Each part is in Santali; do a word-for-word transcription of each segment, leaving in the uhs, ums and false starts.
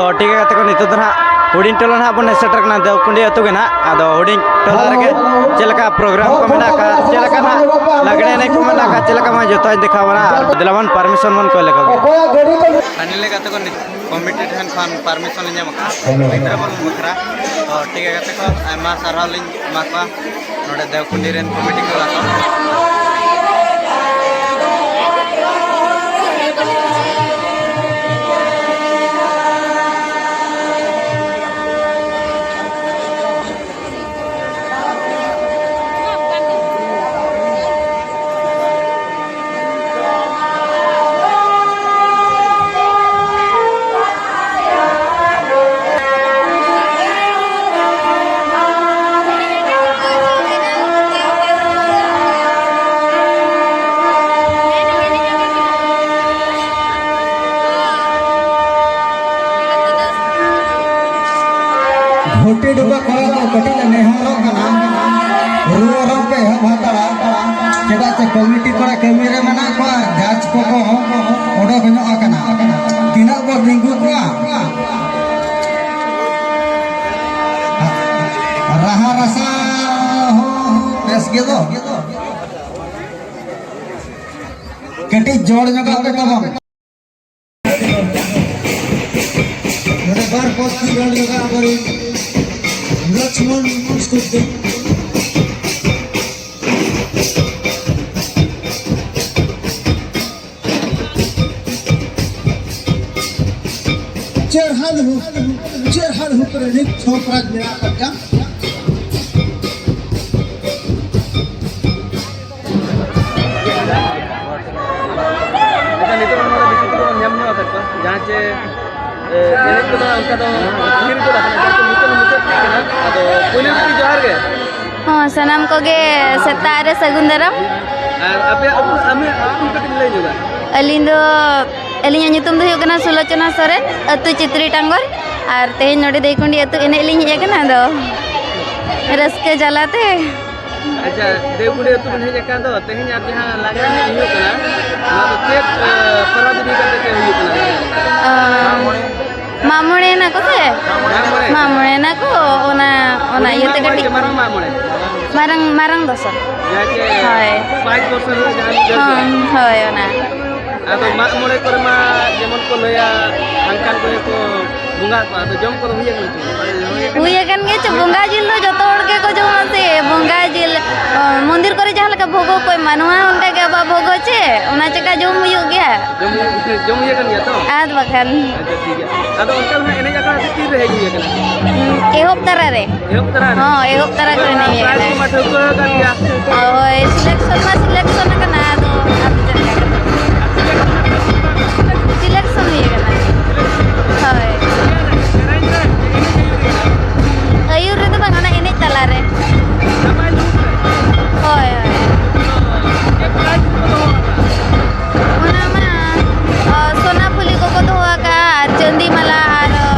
ᱛᱚ ᱴᱷᱤᱠ ᱜᱮᱭᱟ ᱜᱟᱛᱮ ᱠᱚ, ᱱᱤᱛᱚᱜ ᱫᱚ ᱱᱟᱦᱟᱜ ᱦᱩᱰᱤᱧ ᱴᱚᱞᱟ ᱱᱟᱦᱟᱜ ᱵᱚᱱ ᱦᱮᱡ ᱥᱮᱴᱮᱨ ᱠᱟᱱᱟ ᱫᱮᱣᱠᱩᱸᱰᱤ ᱟᱹᱛᱩ ᱜᱮ ᱱᱟᱦᱟᱜ᱾ ᱟᱫᱚ ᱦᱩᱰᱤᱧ ᱴᱚᱞᱟ ᱨᱮᱜᱮ ᱪᱮᱫ ᱞᱮᱠᱟ ᱯᱨᱳᱜᱨᱟᱢ ᱠᱚ ᱢᱮᱱᱟᱜ ᱟᱠᱟᱫ, ᱪᱮᱫ ᱞᱮᱠᱟ ᱱᱟᱦᱟᱜ ᱞᱟᱜᱽᱲᱮ ᱮᱱᱮᱡ ᱠᱚ ᱢᱮᱱᱟᱜ ᱟᱠᱟᱫ, ᱪᱮᱫ ᱞᱮᱠᱟ ᱢᱟ ᱡᱚᱛᱚᱧ ᱫᱮᱠᱷᱟᱣ ᱵᱚᱱᱟ᱾ ᱟᱨ ᱫᱮᱞᱟ ᱵᱚᱱ ᱯᱟᱨᱢᱤᱥᱚᱱ ᱵᱚᱱ ᱠᱚᱭ ᱞᱮᱠᱚ ᱜᱮ᱾ ᱯᱷᱟᱭᱱᱟᱞᱤ ᱜᱟᱛᱮ ᱠᱚ, ᱠᱚᱢᱤᱴᱤ ᱴᱷᱮᱱ ᱠᱷᱚᱱ ᱯᱟᱨᱢᱤᱥᱚᱱ ᱞᱮ ᱧᱟᱢ ᱟᱠᱟᱫᱼᱟ ᱜᱤᱫᱽᱨᱟᱹ ᱵᱚᱞ ᱵᱟᱠᱷᱨᱟ᱾ ᱛᱚ ᱴᱷᱤᱠ ᱜᱮᱭᱟ ᱜᱟᱛᱮ ᱠᱚ, ᱟᱭᱢᱟ ᱥᱟᱨᱦᱟᱣ ᱞᱤᱧ ᱮᱢᱟ ᱠᱚᱣᱟ ᱱᱚᱰᱮ ᱫᱮᱣᱠᱩᱸᱰᱤ ᱨᱮᱱ ᱠᱚᱢᱤᱴᱤ ᱠᱚᱲᱟ ᱠᱚ᱾ ᱜᱷᱩᱴᱤ ᱰᱩᱵᱟᱹ ᱠᱚᱲᱟ ᱠᱚ ᱠᱟᱹᱴᱤᱡ ᱞᱮ ᱱᱮᱦᱚᱨᱚᱜ ᱠᱟᱱᱟ, ᱨᱩ ᱟᱨᱟᱢ ᱯᱮ ᱮᱦᱚᱵ ᱦᱟᱛᱟᱲᱟ, ᱪᱮᱫᱟᱜ ᱥᱮ ᱠᱚᱢᱤᱴᱤ ᱠᱚᱲᱟ ᱠᱟᱹᱢᱤ ᱨᱮ ᱢᱮᱱᱟᱜ ᱠᱚᱣᱟ, ᱡᱟᱡᱽ ᱠᱚᱠᱚ ᱚᱰᱚᱠ ᱧᱚᱜ ᱟᱠᱟᱱᱟ᱾ ᱛᱤᱱᱟᱹᱜ ᱵᱚ ᱛᱤᱸᱜᱩ ᱠᱚᱣᱟ? ᱨᱟᱦᱟ ᱨᱟᱥᱟ ᱦᱚᱸ ᱵᱮᱥ ᱜᱮ ᱫᱚ᱾ ᱠᱟᱹᱴᱤᱡ ᱡᱳᱨ ᱧᱚᱜᱟᱜ ᱯᱮ ᱛᱟᱵᱚᱱ᱾ ᱱᱚᱰᱮ ᱵᱟᱨ ᱯᱚᱫ ᱠᱤᱱ ᱨᱚᱲ ᱧᱚᱜᱟ ᱟᱵᱚᱨᱮᱱ ᱞᱚᱪᱷᱢᱚᱱ ᱠᱤᱥᱠᱩ᱾ ᱪᱮᱨᱦᱟᱱ ᱦᱩᱠ, ᱪᱮᱨᱦᱟᱱ ᱦᱩᱠ ᱨᱮ ᱱᱤᱛ ᱥᱚᱢᱯᱨᱟᱡᱽ ᱢᱮᱱᱟᱜ ᱟᱠᱟᱫ ᱜᱮᱭᱟ᱾ ᱟᱪᱪᱷᱟ, ᱱᱤᱛᱚᱜ ᱱᱚᱰᱮ ᱵᱤᱥᱤ ᱠᱚ ᱧᱟᱢ ᱧᱚᱜ ᱟᱠᱟᱫ ᱠᱚᱣᱟ, ᱡᱟᱦᱟᱸ ᱪᱮ, ᱮ, ᱮᱱᱮᱡ ᱠᱚᱫᱚ ᱚᱱᱠᱟ ᱫᱚ ᱛᱷᱤᱨ ᱜᱚᱫ ᱟᱠᱟᱱᱟ, ᱡᱮᱦᱮᱛᱩ ᱢᱩᱪᱟᱹᱫ ᱢᱩᱪᱟᱹᱫ ᱴᱷᱤᱠ ᱠᱟᱱᱟ᱾ ᱟᱫᱚ ᱯᱩᱭᱞᱩ ᱨᱮ ᱡᱚᱦᱟᱨ ᱜᱮ᱾ ᱦᱚᱸ, ᱥᱟᱱᱟᱢ ᱠᱚᱜᱮ ᱥᱮᱛᱟᱜ ᱨᱮ ᱥᱟᱹᱜᱩᱱ ᱫᱟᱨᱟᱢ᱾ ᱟᱨ ᱟᱯᱮᱭᱟᱜ ᱩᱯᱨᱩᱢ, ᱟᱢᱟᱜ ᱩᱯᱨᱩᱢ ᱠᱟᱹᱴᱤᱡ ᱞᱟᱹᱭ ᱧᱚᱜᱟ᱾ ᱟᱹᱞᱤᱧ ᱫᱚ, ᱟᱹᱞᱤᱧᱟᱜ ᱧᱩᱛᱩᱢ ᱫᱚ ᱦᱩᱭᱩᱜ ᱠᱟᱱᱟ ᱥᱩᱞᱳᱪᱚᱱᱟ ᱥᱚᱨᱮᱱ, ᱟᱹᱛᱩ ᱪᱤᱛᱨᱤ ᱴᱟᱝᱜᱚᱨ, ᱟᱨ ᱛᱮᱦᱮᱧ ᱱᱚᱰᱮ ᱫᱮᱣᱠᱩᱸᱰᱤ ᱟᱹᱛᱩ ᱮᱱᱮᱡ ᱞᱤᱧ ᱦᱮᱡ ᱟᱠᱟᱱᱟ᱾ ᱟᱫᱚ ᱨᱟᱹᱥᱠᱟᱹ ᱡᱟᱞᱟᱛᱮ᱾ ᱟᱪᱪᱷᱟ, ᱫᱮᱣᱠᱩᱸᱰᱤ ᱟᱹᱛᱩ ᱵᱮᱱ ᱦᱮᱡ ᱟᱠᱟᱱ ᱫᱚ, ᱛᱮᱦᱮᱧ ᱟᱨ ᱡᱟᱦᱟᱸ ᱞᱟᱜᱽᱲᱮ ᱮᱱᱮᱡ ᱦᱩᱭᱩᱜ ᱠᱟᱱᱟ, ᱱᱚᱣᱟ ᱫᱚ ᱪᱮᱫ, ᱮ, ᱯᱚᱨᱚᱵᱽ ᱤᱫᱤ ᱠᱟᱛᱮ ᱛᱮ ᱦᱩᱭᱩᱜ ᱠᱟᱱᱟ? ᱟᱸ, ᱢᱟᱜ ᱢᱚᱬᱮ᱾ ᱢᱚᱬᱮ ᱮᱱᱟ ᱠᱚ, ᱚᱱᱟ, ᱚᱱᱟ ᱦᱩᱰᱤᱧ ᱤᱭᱟᱹᱛᱮ ᱢᱟᱜ ᱢᱚᱬᱮ ᱠᱟᱹᱴᱤᱡ ᱪᱮ ᱢᱟᱨᱟᱝ ᱢᱟᱜ ᱢᱚᱬᱮ? ᱢᱟᱨᱟᱝ, ᱢᱟᱨᱟᱝ ᱫᱚᱥᱚᱨ᱾ ᱡᱟᱦᱟᱸ ᱪᱮ ᱦᱳᱭ᱾ ᱯᱟᱸᱪ ᱵᱚᱪᱷᱚᱨ ᱨᱮ ᱡᱟᱦᱟᱸ ᱢᱤᱫ ᱫᱷᱟᱣ ᱦᱚᱸ, ᱦᱩᱭᱩᱜᱼᱟ᱾ ᱦᱳᱭ, ᱚᱱᱟ᱾ ᱟᱫᱚ ᱢᱟᱜ ᱢᱚᱬᱮ ᱠᱚᱨᱮ ᱢᱟ ᱡᱮᱢᱚᱱ ᱠᱚ ᱞᱟᱹᱭᱟ, ᱦᱟᱱᱠᱟᱱ ᱠᱚᱜᱮ ᱠᱚ ᱵᱚᱸᱜᱟ ᱠᱚᱣᱟ, ᱟᱫᱚ ᱡᱚᱢ ᱠᱚᱫᱚ ᱦᱩᱭ ᱟᱠᱟᱱᱟ ᱪᱮ ᱵᱟᱝ? ᱦᱩᱭ ᱟᱠᱟᱱ ᱜᱮᱭᱟ ᱪᱮ, ᱵᱚᱸᱜᱟ ᱡᱤᱞ ᱫᱚ ᱡᱚᱛᱚ ᱦᱚᱲ ᱜᱮᱠᱚ ᱡᱚᱢᱟ ᱥᱮ, ᱵᱚᱸᱜᱟ ᱡᱤᱞ, ᱚ, ᱢᱚᱱᱫᱤᱨ ᱠᱚᱨᱮ ᱡᱟᱦᱟᱸ ᱞᱮᱠᱟ ᱵᱷᱳᱜᱳ ᱠᱚ ᱮᱢᱟ, ᱱᱚᱣᱟ ᱚᱱᱠᱟ ᱜᱮ ᱟᱵᱚᱣᱟᱜ ᱵᱷᱳᱜᱳ ᱪᱮ, ᱚᱱᱟ ᱪᱮᱠᱟ ᱡᱚᱢ ᱦᱩᱭᱩᱜ ᱜᱮᱭᱟ᱾ ᱡᱚᱢ ᱦᱩᱭ, ᱡᱚᱢ ᱦᱩᱭ ᱟᱠᱟᱱ ᱜᱮᱭᱟ ᱛᱚ? ᱟᱨ ᱵᱟᱠᱷᱟᱱ᱾ ᱟᱪᱪᱷᱟ, ᱴᱷᱤᱠ ᱜᱮᱭᱟ᱾ ᱟᱫᱚ ᱚᱱᱠᱟ ᱫᱚ ᱦᱟᱸᱜ ᱮᱱᱮᱡ ᱟᱠᱷᱲᱟ ᱫᱚ ᱛᱤᱱ ᱨᱮ ᱦᱮᱡ ᱦᱩᱭ ᱟᱠᱟᱱᱟ? ᱮᱦᱚᱵ ᱛᱟᱨᱟ ᱨᱮ᱾ ᱮᱦᱚᱵ ᱛᱟᱨᱟ ᱨᱮ? ᱦᱚᱸ, ᱮᱦᱚᱵ ᱛᱟᱨᱟ ᱨᱮ ᱮᱱᱮᱡ ᱯᱨᱟᱭᱤᱡᱽ ᱟᱠᱟᱱᱟ᱾ ᱠᱚᱢᱟ ᱴᱷᱟᱹᱣᱠᱟᱹ ᱟᱠᱟᱱ ᱜᱮᱭᱟ᱾ ᱦᱳᱭ, ᱥᱤᱞᱮᱠᱥᱚᱱ ᱢᱟ ᱥᱤᱞᱮᱠᱥᱚᱱ ᱟᱠᱟᱱᱟ, ᱟᱫᱚ ᱟᱫᱚ ᱪᱮᱫ ᱞᱮᱠᱟ ᱠᱟᱛᱮ? ᱥᱤᱞᱮᱠᱥᱚᱱ ᱦᱩᱭ ᱟᱠᱟᱱᱟ᱾ ᱦᱳᱭ᱾ ᱟᱹᱭᱩᱨ ᱨᱮᱫᱚ ᱵᱟᱝ, ᱚᱱᱟ ᱮᱱᱮᱡ ᱛᱟᱞᱟ ᱨᱮ᱾ ᱦᱳᱭ, ᱦᱳᱭ᱾ ᱚᱱᱟ ᱢᱟ, ᱚ, ᱥᱚᱱᱟ ᱯᱷᱩᱞᱤ ᱠᱚᱠᱚ ᱫᱚᱦᱚ ᱟᱠᱟᱫᱼᱟ, ᱟᱨ ᱪᱟᱹᱱᱫᱤ ᱢᱟᱞᱟ, ᱟᱨ, ᱚ,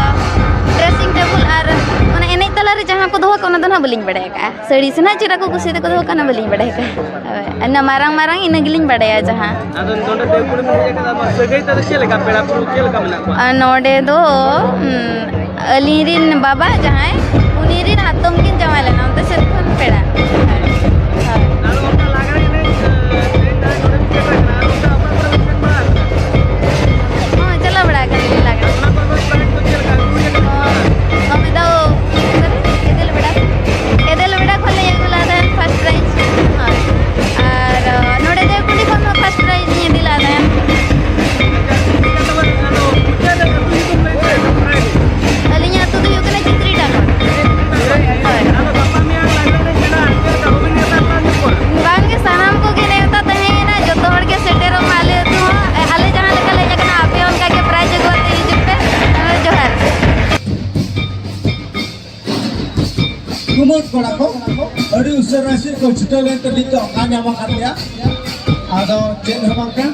dressing table, ᱟᱨ ᱚᱱᱟ ᱮᱱᱮᱡ ᱛᱟᱞᱟ ᱨᱮ ᱡᱟᱦᱟᱸ ᱠᱚ ᱫᱚᱦᱚ ᱠᱟᱜᱼᱟ, ᱚᱱᱟ ᱫᱚ ᱱᱟᱦᱟᱜ ᱵᱟᱹᱞᱤᱧ ᱵᱟᱲᱟᱭ ᱟᱠᱟᱫᱼᱟ᱾ ᱥᱟᱹᱲᱤ ᱥᱮ ᱱᱟᱦᱟᱜ ᱪᱮᱫ ᱟᱠᱚ ᱠᱩᱥᱤ ᱛᱮᱠᱚ ᱫᱚᱦᱚ ᱠᱟᱜᱼᱟ, ᱚᱱᱟ ᱵᱟᱹᱞᱤᱧ ᱵᱟᱲᱟᱭ ᱟᱠᱟᱫᱼᱟ᱾ ᱦᱳᱭ, ᱤᱱᱟᱹ ᱢᱟᱨᱟᱝ ᱢᱟᱨᱟᱝ ᱤᱱᱟᱹ ᱜᱮᱞᱤᱧ ᱵᱟᱲᱟᱭᱟ ᱡᱟᱦᱟᱸ᱾ ᱟᱫᱚ ᱱᱚᱰᱮ ᱫᱮᱣᱠᱩᱲᱤ ᱵᱤᱱ ᱦᱮᱡ ᱟᱠᱟᱱᱟ, ᱟᱢᱟᱜ ᱥᱟᱹᱜᱟᱹᱭ ᱛᱟᱫᱚ ᱪᱮᱫ ᱞᱮᱠᱟ, ᱯᱮᱲᱟ ᱯᱩᱨᱩ ᱪᱮᱫ ᱞᱮᱠᱟ ᱢᱮᱱᱟᱜ ᱠᱚᱣᱟ? ᱟᱨ ᱱᱚᱰᱮ ᱫᱚ, ᱩᱸ, ᱟᱹᱞᱤᱧ ᱨᱤᱱ ᱵᱟᱵᱟ ᱡᱟᱦᱟᱸᱭ, ᱩᱱᱤ ᱨᱤᱱ ᱦᱟᱛᱚᱢ ᱠᱤᱱ ᱡᱟᱶᱟᱭ ᱞᱮᱱᱟ, ᱚᱱᱛᱮ ᱥᱮᱫ ᱠᱷᱚᱱ ᱯᱮᱲᱟ᱾ ᱦᱳᱭ᱾ ᱟᱨ ᱚᱱᱠᱟ ᱞᱟᱜᱽᱲᱮ ᱮᱱᱮᱡ, ᱮ, ᱥᱮᱨᱮᱧ ᱫᱟᱨᱟᱭ ᱱᱚᱰᱮ ᱵᱤᱱ ᱥᱮᱴᱮᱨ ᱟᱠᱟᱱᱟ, ᱟᱨ ᱚᱱᱠᱟ ᱚᱠᱟ ᱠᱚᱨᱮ ᱵᱤᱱ ᱥᱮᱱ ᱵᱟᱲᱟ ᱟᱠᱟᱱᱟ? ᱦᱚᱸ, ᱪᱟᱞᱟᱣ ᱵᱟᱲᱟ ᱟᱠᱟᱱ ᱜᱮᱭᱟᱞᱤᱧ ᱞᱟᱜᱽᱲᱮ᱾ ᱚᱱᱟ ᱠᱚᱨᱮ ᱫᱚ ᱯᱨᱟᱭᱤᱡᱽ ᱠᱚ ᱪᱮᱫ ᱞᱮᱠᱟ ᱟᱹᱜᱩ ᱦᱩᱭ ᱟᱠᱟᱱᱟ? ᱦᱚᱸ, ᱦᱚᱸ, ᱢᱤᱫ ᱫᱷᱟᱣ ᱚᱠᱟᱨᱮ? ᱮᱫᱮᱞ ᱵᱮᱲᱟ᱾ ᱮᱫᱮᱞ ᱵᱮᱲᱟ ᱠᱷᱚᱱ ᱞᱤᱧ ᱟᱹᱜᱩ ᱞᱮᱫᱟ first prize᱾ ᱦᱳᱭ᱾ ᱟᱨ, ᱱᱚᱰᱮ ᱫᱮᱣᱠᱩᱞᱤ ᱠᱷᱚᱱ ᱦᱚᱸ first prize ᱞᱤᱧ ᱤᱫᱤ ᱞᱮᱫᱟ᱾ ᱟᱹᱞᱤᱧᱟᱜ ᱟᱹᱛᱩ ᱫᱚ ᱦᱩᱭᱩᱜ ᱠᱟᱱᱟ ᱪᱤᱛᱨᱤ ᱰᱟᱸᱜᱚᱨ᱾ ᱦᱳᱭ᱾ ᱵᱟᱝᱜᱮ, ᱥᱟᱱᱟᱢ ᱠᱚᱜᱮ ᱱᱮᱣᱛᱟ ᱛᱟᱦᱮᱸᱭᱮᱱᱟ, ᱡᱚᱛᱚ ᱦᱚᱲ ᱜᱮ ᱥᱮᱴᱮᱨᱚᱜ ᱢᱟ ᱟᱞᱮ ᱟᱹᱛᱩ ᱦᱚᱸ᱾ ᱟᱞᱮ ᱡᱟᱦᱟᱸ ᱞᱮᱠᱟ ᱞᱮ ᱦᱮᱡ ᱟᱠᱟᱱᱟ, ᱟᱯᱮ ᱚᱱᱠᱟ ᱜᱮ prize ᱟᱹᱜᱩ ᱠᱟᱛᱮ ᱦᱤᱡᱩᱜ ᱯᱮ᱾ ᱡᱚᱦᱟᱨ᱾ ᱠᱩᱢᱩᱴ ᱠᱚᱲᱟ ᱠᱚ ᱟᱹᱰᱤ ᱩᱥᱟᱹᱨᱟ ᱥᱮᱫ ᱠᱚ ᱪᱷᱩᱴᱟᱹᱣ ᱞᱮᱱᱛᱮ ᱱᱤᱛ ᱫᱚ ᱚᱠᱟ ᱧᱟᱢ ᱟᱠᱟᱫ ᱞᱮᱭᱟ᱾ ᱟᱫᱚ ᱪᱮᱫ ᱦᱚᱸ ᱵᱟᱝ ᱠᱟᱱ᱾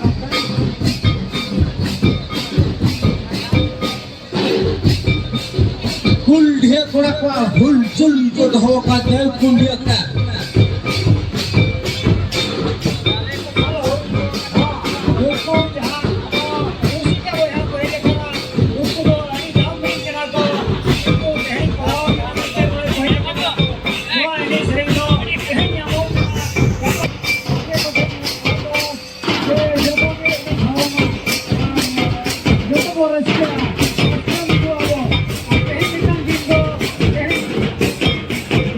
ᱠᱩᱞᱰᱷᱤᱭᱟᱹ ᱠᱚᱲᱟ ᱠᱚᱣᱟᱜ ᱦᱩᱞᱪᱩᱞ ᱠᱚ ᱫᱚᱦᱚ ᱟᱠᱟᱫ ᱧᱮᱞ ᱠᱩᱞᱰᱷᱤᱭᱟᱹ ᱠᱚᱲᱟ᱾ ᱩᱱᱠᱩ ᱡᱟᱦᱟᱸ ᱨᱩᱥᱤᱠᱟ ᱵᱚᱭᱦᱟ ᱠᱚ ᱦᱮᱡ ᱟᱠᱟᱱᱟ, ᱩᱱᱠᱩ ᱫᱚ ᱟᱹᱰᱤ ᱫᱟᱢ ᱢᱤᱫ ᱠᱟᱱᱟ ᱠᱚ᱾ ᱩᱱᱠᱩ ᱛᱮᱦᱮᱧ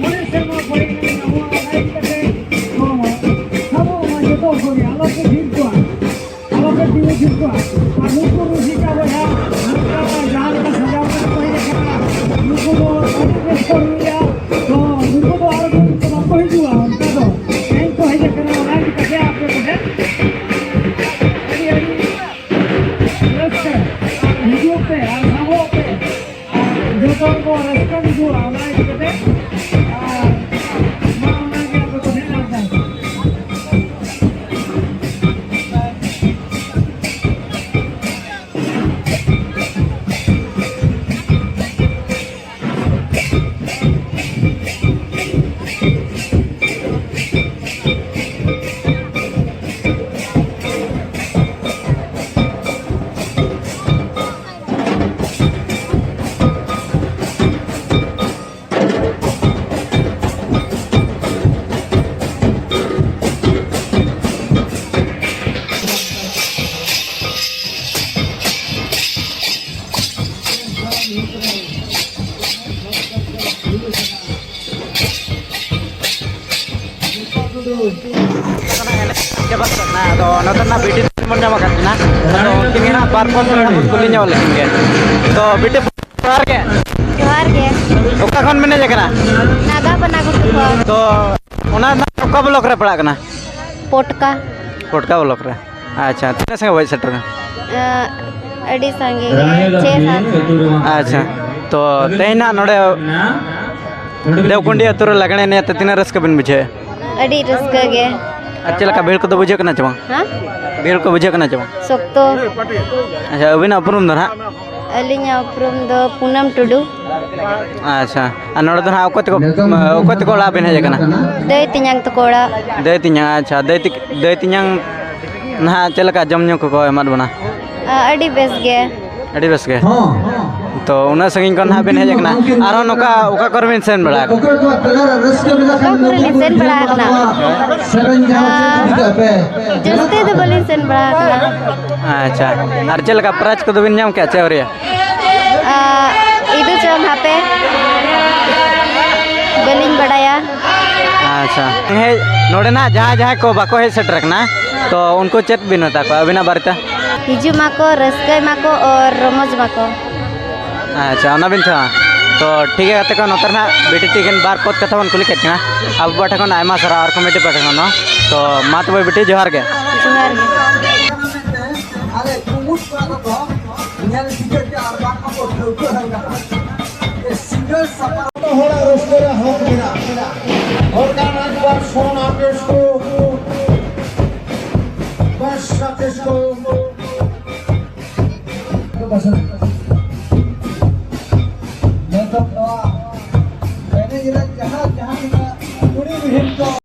ᱢᱚᱬᱮ ᱥᱮᱨᱢᱟ ᱯᱚᱨᱮ ᱠᱟᱱᱟ ᱱᱚᱣᱟ ᱞᱟᱭᱤᱱ ᱠᱟᱛᱮ ᱱᱚᱣᱟ ᱟᱵᱚ ᱚᱱᱟ ᱡᱚᱛᱚ ᱦᱚᱲ ᱜᱮ ᱟᱞᱚ ᱯᱮ ᱵᱷᱤᱲ ᱠᱚᱣᱟ, ᱟᱞᱚ ᱯᱮ ᱛᱤᱸᱜᱩ ᱛᱷᱤᱨ ᱠᱚᱣᱟ᱾ ᱟᱨ ᱱᱩᱠᱩ ᱨᱩᱥᱤᱠᱟ ᱵᱚᱭᱦᱟ ᱱᱚᱝᱠᱟ ᱡᱟᱦᱟᱸ ᱞᱮᱠᱟ ᱥᱟᱡᱟᱣ ᱠᱟᱛᱮ ᱠᱚ ᱦᱮᱡ ᱟᱠᱟᱱᱟ, ᱱᱩᱠᱩ ᱫᱚ ᱟᱹᱰᱤ ᱨᱟᱹᱥᱠᱟᱹ ᱦᱩᱭᱩᱜᱼᱟ᱾ ᱛᱚ ᱱᱩᱠᱩ ᱫᱚ ᱟᱨ ᱵᱟᱠᱚ ᱦᱤᱡᱩᱜᱼᱟ, ᱚᱱᱠᱟ ᱫᱚ ᱛᱮᱦᱮᱧ ᱠᱚ ᱦᱮᱡ ᱟᱠᱟᱱᱟ, ᱚᱱᱟ ᱤᱫᱤ ᱠᱟᱛᱮ ᱟᱯᱮ ᱠᱚᱴᱷᱮᱱ ᱟᱹᱰᱤ ᱟᱹᱰᱤ ᱨᱟᱹᱥᱠᱟᱹ ᱦᱤᱡᱩᱜ ᱯᱮ ᱟᱨ ᱥᱟᱵᱚᱜ ᱯᱮ᱾ ᱡᱚᱛᱚ ᱦᱚᱲ ᱠᱚ ᱨᱟᱹᱥᱠᱟᱹ ᱵᱩᱡᱷᱟᱹᱣᱟ, ᱚᱱᱟ ᱤᱫᱤ ᱠᱟᱛᱮ, ᱟᱨ ᱢᱟ ᱚᱱᱟ ᱜᱮ ᱟᱯᱮ ᱠᱚ ᱴᱷᱮᱱ ᱟᱨᱫᱟᱥ᱾ ᱪᱟᱵᱟᱜ ᱠᱟᱱᱟ᱾ ᱟᱫᱚ ᱱᱚᱛᱮᱱᱟᱜ ᱵᱤᱴᱤ ᱵᱚᱱ ᱧᱟᱢ ᱟᱠᱟᱫ ᱠᱤᱱᱟ᱾ ᱟᱫᱚ ᱩᱱᱠᱤᱱ ᱜᱮ ᱱᱟᱦᱟᱜ ᱵᱟᱨ ᱯᱮ ᱠᱟᱛᱷᱟ ᱵᱚᱱ ᱠᱩᱞᱤ ᱧᱚᱜ ᱞᱮᱠᱤᱱ ᱜᱮ᱾ ᱛᱚ ᱵᱤᱴᱤ, ᱡᱚᱦᱟᱨ ᱜᱮ᱾ ᱡᱚᱦᱟᱨ ᱜᱮ᱾ ᱚᱠᱟ ᱠᱷᱚᱱ ᱵᱮᱱ ᱦᱮᱡ ᱟᱠᱟᱱᱟ? ᱱᱟᱜᱟ ᱵᱟᱱᱟ ᱜᱷᱩᱴᱩ ᱠᱷᱚᱱ᱾ ᱛᱚ ᱚᱱᱟ ᱨᱮᱱᱟᱜ ᱚᱠᱟ ᱵᱞᱚᱠ ᱨᱮ ᱯᱟᱲᱟᱜ ᱠᱟᱱᱟ? ᱯᱚᱴᱠᱟ᱾ ᱯᱚᱴᱠᱟ ᱵᱞᱚᱠ ᱨᱮ᱾ ᱟᱪᱪᱷᱟ, ᱛᱤᱱᱟᱹᱜ ᱥᱟᱸᱜᱮ ᱵᱚ ᱦᱮᱡ ᱥᱮᱴᱮᱨ ᱮᱱᱟ? ᱟᱸ, ᱟᱹᱰᱤ ᱥᱟᱸᱜᱮ ᱜᱮ, ᱪᱷᱮ ᱥᱟᱛ᱾ ᱟᱪᱪᱷᱟ, ᱛᱚ ᱛᱮᱦᱮᱧ ᱱᱟᱜ ᱱᱚᱰᱮ ᱫᱮᱣᱠᱩᱱᱰᱤ ᱟᱹᱛᱩ ᱨᱮ ᱞᱟᱜᱽᱬᱮ ᱮᱱᱮᱡ ᱛᱮ ᱛᱤᱱᱟᱹᱜ ᱨᱟᱹᱥᱠᱟᱹ ᱵᱮᱱ ᱵᱩᱡᱷᱟᱹᱣᱮᱫᱼᱟ? ᱟᱹᱰᱤ ᱨᱟᱹᱥᱠᱟᱹ ᱜᱮ᱾ ᱟᱨ ᱪᱮᱫ ᱞᱮᱠᱟ ᱵᱷᱤᱲ ᱠᱚᱫᱚ ᱵᱩᱡᱷᱟᱹᱜ ᱠᱟᱱᱟ ᱪᱮ ᱵᱟᱝ? ᱦᱮᱸ? ᱵᱷᱤᱲ ᱠᱚ ᱵᱩᱡᱷᱟᱹᱜ ᱠᱟᱱᱟ ᱪᱮ ᱵᱟᱝ? ᱥᱚᱠᱛᱚ᱾ ᱟᱪᱪᱷᱟ, ᱟᱹᱵᱤᱱᱟᱜ ᱩᱯᱨᱩᱢ ᱫᱚ ᱱᱟᱦᱟᱜ? ᱟᱹᱞᱤᱧᱟᱜ ᱩᱯᱨᱩᱢ ᱫᱚ ᱯᱩᱱᱟᱹᱢ ᱴᱩᱰᱩ᱾ ᱟᱪᱪᱷᱟ, ᱟᱨ ᱱᱚᱰᱮ ᱫᱚ ᱱᱟᱦᱟᱜ ᱚᱠᱚᱭ ᱛᱟᱠᱚ, ᱚᱠᱚᱭ ᱛᱟᱠᱚ ᱚᱲᱟᱜ ᱵᱮᱱ ᱦᱮᱡ ᱟᱠᱟᱱᱟ? ᱫᱟᱹᱭ ᱛᱮᱧᱟᱝ ᱛᱟᱠᱚ ᱚᱲᱟᱜ᱾ ᱫᱟᱹᱭ ᱛᱮᱧᱟᱝ, ᱟᱪᱪᱷᱟ, ᱫᱟᱹᱭ ᱛᱮ-, ᱫᱟᱹᱭ ᱛᱮᱧᱟᱝ ᱱᱟᱦᱟᱜ ᱪᱮᱫ ᱞᱮᱠᱟ ᱡᱚᱢ ᱧᱩ ᱠᱚᱠᱚ ᱮᱢᱟᱫ ᱵᱚᱱᱟ? ᱟ, ᱟᱹᱰᱤ ᱵᱮᱥ ᱜᱮ᱾ ᱟᱹᱰᱤ ᱵᱮᱥ ᱜᱮ᱾ ᱛᱚ ᱩᱱᱟᱹᱜ ᱥᱟᱺᱜᱤᱧ ᱠᱷᱚᱱ ᱦᱟᱸᱜ ᱵᱤᱱ ᱦᱮᱡ ᱟᱠᱟᱱᱟ, ᱟᱨᱦᱚᱸ ᱱᱚᱝᱠᱟ ᱚᱠᱟ ᱠᱚᱨᱮ ᱵᱤᱱ ᱥᱮᱱ ᱵᱟᱲᱟ ᱟᱠᱟᱱᱟ? ᱚᱠᱟ ᱠᱚᱨᱮ ᱞᱤᱧ ᱥᱮᱱ ᱵᱟᱲᱟ ᱟᱠᱟᱱᱟ? ᱟᱸ, ᱡᱟᱹᱥᱛᱤ ᱫᱚ ᱵᱟᱹᱞᱤᱧ ᱥᱮᱱ ᱵᱟᱲᱟ ᱟᱠᱟᱱᱟ᱾ ᱟᱪᱪᱷᱟ, ᱟᱨ ᱪᱮᱫ ᱞᱮᱠᱟ ᱯᱨᱟᱭᱤᱡᱽ ᱠᱚᱫᱚ ᱵᱤᱱ ᱧᱟᱢ ᱠᱮᱜᱼᱟ ᱪᱮ ᱟᱹᱣᱨᱤᱭᱟ? ᱟᱸ, ᱤᱫᱩ ᱪᱚᱝ ᱦᱟᱯᱮ, ᱵᱟᱹᱞᱤᱧ ᱵᱟᱰᱟᱭᱟ᱾ ᱟᱪᱪᱷᱟ, ᱦᱮᱡ ᱱᱚᱰᱮᱱᱟᱜ ᱡᱟᱦᱟᱸᱭ ᱡᱟᱦᱟᱸᱭ ᱠᱚ ᱵᱟᱠᱚ ᱦᱮᱡ ᱥᱮᱴᱮᱨ ᱟᱠᱟᱱᱟ, ᱛᱚ ᱩᱱᱠᱩ ᱪᱮᱫ ᱵᱤᱱ ᱢᱮᱛᱟ ᱠᱚᱣᱟ ᱟᱹᱵᱤᱱᱟᱜ ᱵᱟᱨᱮᱛᱮ? ᱦᱤᱡᱩᱜ ᱢᱟᱠᱚ, ᱨᱟᱹᱥᱠᱟᱹᱭ ᱢᱟᱠᱚ ᱟᱨ ᱨᱚᱢᱚᱡᱽ ᱢᱟᱠᱚ᱾ ᱟᱪᱪᱷᱟ, ᱚᱱᱟ ᱵᱤᱱ ᱪᱟᱦᱟ᱾ ᱛᱚ ᱴᱷᱤᱠ ᱜᱮᱭᱟ ᱜᱟᱛᱮ ᱠᱚ, ᱱᱚᱛᱮ ᱨᱮ ᱱᱟᱦᱟᱜ ᱵᱤᱴᱤ ᱛᱤᱠᱤᱱ ᱵᱟᱨ ᱯᱚᱫ ᱠᱟᱛᱷᱟ ᱵᱚᱱ ᱠᱩᱞᱤ ᱠᱮᱫ ᱠᱤᱱᱟ᱾ ᱟᱵᱚ ᱯᱟᱦᱴᱟ ᱠᱷᱚᱱ ᱟᱭᱢᱟ ᱥᱟᱨᱦᱟᱣ ᱟᱨ ᱠᱚᱢᱤᱴᱤ ᱯᱟᱦᱴᱟ ᱠᱷᱚᱱ ᱦᱚᱸ᱾ ᱛᱚ ᱢᱟ ᱛᱚᱵᱮ ᱵᱤᱴᱤ, ᱡᱚᱦᱟᱨ ᱜᱮ᱾ ᱡᱚᱦᱟᱨ ᱜᱮ᱾ ᱟᱞᱮ ᱠᱩᱢᱩᱴ ᱠᱚᱲᱟ ᱠᱚᱫᱚ ᱧᱮᱞ ᱴᱷᱤᱠᱟᱹ ᱠᱮᱜᱼᱟ ᱟᱨ ᱵᱟᱝ ᱠᱚ ᱴᱷᱟᱹᱣᱠᱟᱹ ᱦᱚᱸ ᱠᱟᱱᱟ᱾ ᱥᱤᱸᱜᱟᱹᱲ ᱥᱟᱯᱲᱟᱣ ᱡᱚᱛᱚ ᱦᱚᱲᱟᱜ ᱨᱟᱹᱥᱠᱟᱹ ᱨᱮ ᱦᱚᱠ ᱢᱮᱱᱟᱜᱼᱟ᱾ ᱦᱚᱲ ᱠᱟᱱ ᱟᱡ ᱵᱟᱨ ᱥᱚᱱ ᱟᱯᱮᱥ ᱠᱚ, ᱵᱟᱥ ᱟᱯᱮᱥ ᱠᱚ, ᱱᱤᱛᱚᱜ ᱱᱚᱣᱟ ᱮᱱᱮᱡ ᱨᱮ ᱡᱟᱦᱟᱸ ᱡᱟᱦᱟᱸ ᱛᱤᱱᱟᱹᱜ ᱠᱩᱲᱤ ᱵᱤᱦᱤᱱ ᱠᱚ